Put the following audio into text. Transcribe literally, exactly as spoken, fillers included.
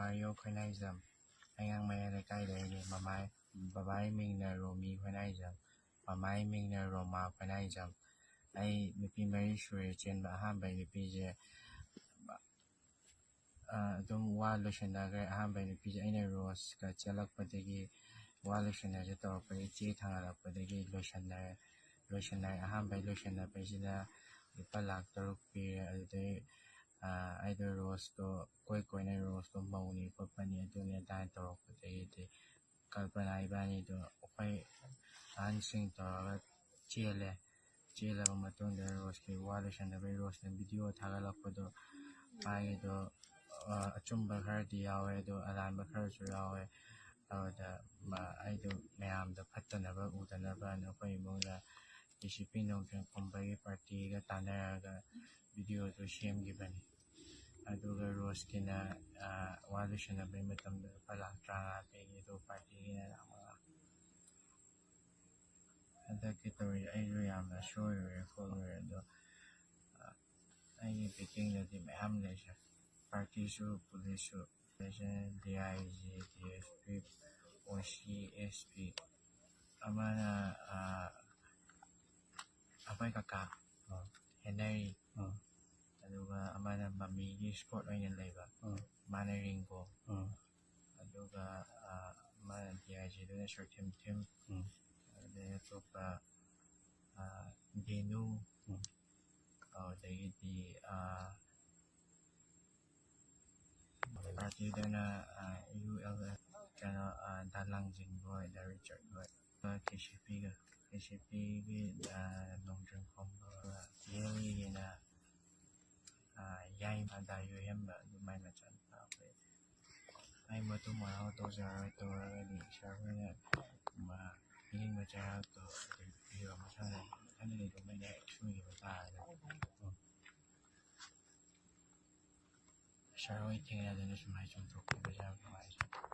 ꯃꯥꯔꯤꯌꯣ ꯈꯣꯏꯅꯥꯏꯖꯝ꯫ ꯑꯩꯉꯥꯡ ꯃꯌꯥꯏ ꯂꯩꯀꯥꯏꯗꯒꯤꯅꯦ꯫ ꯃꯃꯥꯏ ꯕꯕꯥꯒꯤ ꯃꯤꯡꯅ ꯔꯣꯃꯤ ꯈꯣꯏꯅꯥꯏꯖꯝ꯫ ꯃꯃꯥꯒꯤ ꯃꯤꯡꯅ ꯔꯣꯃꯥ ꯈꯣꯏꯅꯥꯏꯖꯝ꯫ ꯑꯩ ꯅꯨꯄꯤ ꯃꯔꯤ ꯁꯨꯔꯦ ꯆꯦꯟꯕ꯫ ꯑꯍꯥꯟꯕꯩ ꯅꯨꯄꯤꯁꯦ ꯑꯗꯨꯝ ꯋꯥ ꯂꯣꯏꯁꯟꯅꯈ꯭ꯔꯦ꯫ ꯑꯍꯥꯟꯕꯩ ꯅꯨꯄꯤꯁꯦ ꯑꯩꯅ ꯔꯣꯁꯀ ꯆꯦꯜꯂꯛꯄꯗꯒꯤ ꯋꯥ ꯂꯣꯏꯁꯟꯅꯁꯦ ꯇꯧꯔꯛꯄꯗꯒꯤ ꯆꯦ ꯊꯥꯡꯒꯠꯂꯛꯄꯗꯒꯤ ꯂꯣꯏꯁꯟꯅꯔꯦ꯫ ꯂꯣꯏꯁꯟꯅꯔꯦ꯫ ꯑꯍꯥꯟꯕꯩ ꯂꯣꯏꯁꯟꯅꯕꯩꯁꯤꯗ ꯂꯨꯄꯥ ꯂꯥꯛ ꯇꯔꯨꯛ ꯄꯤꯔꯦ꯫ ꯑꯗꯨꯗꯩ ꯑꯩꯗꯣ ꯔꯣꯁꯇꯣ ꯀꯣꯏ ꯀꯣꯏꯅ ꯔꯣꯁꯇꯣ ꯃꯧꯅꯤ ꯈꯣꯠꯄꯅꯤ ꯑꯗꯨꯅꯤ ꯑꯗꯥꯅ ꯇꯧꯔꯛꯄꯗꯒꯤꯗꯤ ꯀꯜꯄꯅꯥ ꯏꯕꯥꯅꯤꯗꯣ ꯑꯩꯈꯣꯏ ꯑꯍꯟꯁꯤꯡ ꯇꯧꯔꯒ ꯆꯦꯜꯂꯦ꯫ ꯆꯦꯜꯂꯕ ꯃꯇꯨꯡꯗ ꯔꯣꯁꯀꯤ ꯋꯥ ꯂꯣꯏꯁꯟꯅꯕꯩ ꯔꯣꯁꯅ ꯚꯤꯗꯤꯑꯣ ꯊꯥꯒꯠꯂꯛꯄꯗꯣ ꯃꯥꯒꯤꯗꯣ ꯑꯆꯨꯝꯕ ꯈꯔꯗꯤ ꯌꯥꯎꯋꯦ ꯑꯗꯣ ꯑꯔꯥꯟꯕ ꯈꯔꯁꯨ ꯌꯥꯎꯋꯦ꯫ ꯑꯗꯨꯗ ꯑꯩꯗꯣ ꯃꯌꯥꯝꯗ ꯐꯠꯇꯅꯕ ꯎꯗꯅꯕꯅ ꯑꯩꯈꯣꯏ ꯏꯃꯨꯡꯗ ꯗꯤ ꯁꯤ ꯄꯤ ꯅꯣꯡꯊꯦꯝ ꯈꯨꯝꯕꯒꯤ ꯄꯥꯔꯇꯤꯒ ꯇꯥꯟꯅꯔꯒ ꯚꯤꯗꯤꯑꯣꯗꯨ ꯁꯦꯝꯈꯤꯕꯅꯤ꯫ ꯑꯗꯨꯒ ꯔꯣꯁꯀꯤꯅ ꯋꯥ ꯂꯣꯏꯁꯟꯅꯕꯒꯤ ꯃꯇꯝꯗ ꯂꯨꯄꯥ ꯂꯥꯛ ꯇꯔꯥꯃꯉꯥ ꯄꯤꯈꯤ ꯑꯗꯨꯒ ꯄꯥꯔꯇꯤꯒꯤꯅ ꯂꯥꯛ ꯃꯉꯥ꯫ ꯍꯟꯗꯛꯀꯤ ꯇꯧꯔꯤ ꯑꯩꯁꯨ ꯌꯥꯝꯅ ꯁꯣꯏꯔꯨꯔꯦ ꯈꯣꯠꯂꯨꯔꯦ ꯑꯗꯣ ꯑꯩꯒꯤ ꯕꯦꯀꯤꯡꯗꯗꯤ ꯃꯌꯥꯝ ꯂꯩꯁꯦ꯫ ꯄꯥꯔꯇꯤꯁꯨ ꯄꯨꯂꯤꯁꯁꯨ ꯂꯩꯁꯦ꯫ D I G, D S P, ꯑꯣ ꯁꯤ, ꯑꯦꯁ ꯄꯤ꯫ ꯑꯃꯅ ꯑꯩꯈꯣꯏ ꯀꯀꯥ ꯍꯦꯅꯔꯤ꯫ ꯑꯗꯨꯒ ꯑꯃꯅ ꯃꯃꯤꯒꯤ ꯏꯁꯀꯣꯠ ꯑꯣꯏꯅ ꯂꯩꯕ꯫ ꯃꯥꯅ ꯔꯤꯡꯒꯣ꯫ ꯑꯗꯨꯒ ꯑꯃꯅ ꯗꯤ ꯑꯥꯏ ꯖꯤꯗꯨꯅ ꯁꯨꯔꯊꯤꯝ ꯊꯤꯝ꯫ ꯑꯗꯩ ꯑꯇꯣꯞꯄ ꯕꯦꯅꯨ꯫ ꯑꯗꯨꯗꯒꯤꯗꯤ ꯄꯥꯔꯇꯤꯗꯅ ꯌꯨ ꯑꯦꯜ ꯑꯦꯐ ꯀꯩꯅꯣ ꯗꯥ ꯂꯥꯡꯖꯤꯡ ꯍꯣꯏ, ꯗꯥ ꯔꯤꯆꯥꯔꯠ ꯍꯣꯏ, ꯀꯦ ꯁꯤ ꯄꯤꯒ꯫ ꯀꯦ ꯁꯤ ꯄꯤꯒꯤ ꯅꯣꯡꯖꯤꯡ ꯈꯣꯝꯕ꯫ ꯇꯤ ꯑꯦꯜ ꯏꯒꯤꯅ ꯌꯥꯏꯃ ꯗꯥ ꯌꯣꯏꯍꯦꯝꯕ, ꯑꯗꯨ ꯃꯥꯏ ꯃꯆꯥꯅꯨꯄꯥ ꯑꯩꯈꯣꯏ꯫ ꯑꯩ ꯃꯇꯨꯡ ꯃꯅꯥꯎ ꯇꯧꯖꯔꯔꯣꯏ꯫ ꯇꯧꯔꯒꯗꯤ ꯁꯥꯔ ꯍꯣꯏꯅ ꯃꯤꯅꯤꯡ ꯃꯆꯥ ꯇꯧꯔꯒꯗꯤ ꯄꯤꯕ ꯃꯁꯥꯅ ꯈꯟꯅ ꯂꯩꯗꯧꯕ ꯑꯩꯅ ꯍꯦꯛ ꯁꯣꯏꯈꯤꯕ ꯇꯥꯔꯒꯗꯤ꯫ ꯁꯥꯔ ꯍꯣꯏ ꯊꯦꯡꯅꯗꯅ ꯁꯨꯃꯥꯏꯅ ꯆꯣꯡꯊꯣꯛꯈꯤꯕꯁꯦ ꯌꯥꯝ ꯅꯨꯡꯉꯥꯏꯖꯩ꯫